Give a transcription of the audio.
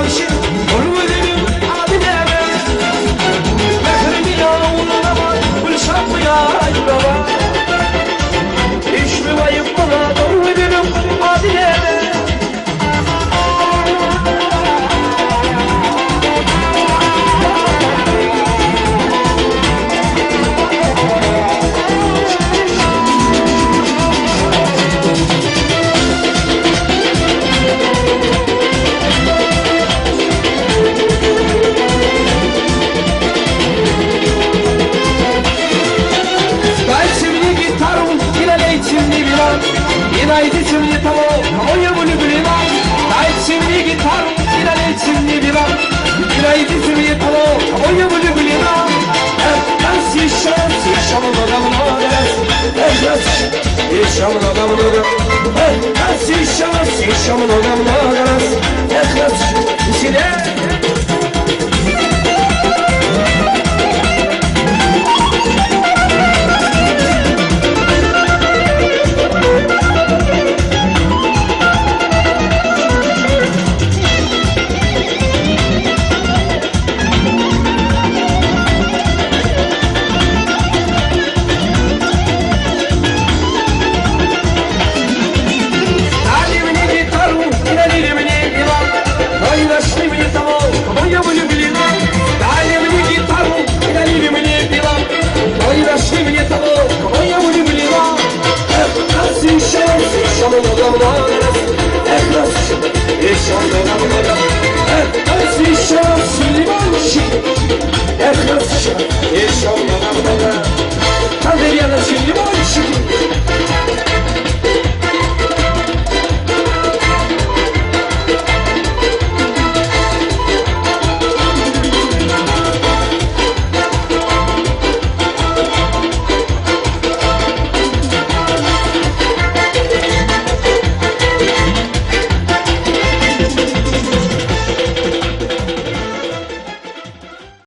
Ol gözeliň ady näme? Mährimi ýa ulagama, Gülşatmy ýa Aýnurama? Düşmüň aýyp maňa, Ol gözeliň ady näme? Дайте мне гитару и налейте мне вина, И найдите мне того, кого я влюблена. Дайте мне гитару и налейте мне вина, И найдите мне того, кого я влюблена. Эх, раз еще, еще много-много раз, Эх, раз еще много-много, Эх, раз еще, еще много-много раз, Эх, раз веселее. Дали мне гитару и налили мне вина, Но не нашли мне того, кого я влюблена. Дали мне гитару и налили мне вина, Но не нашли мне того, кого я влюблена. Эх, раз еще, еще много-много раз, Эх, раз еще много-много, Эх, раз еще, лимончик, Эх, раз еще много-много. Там лимон.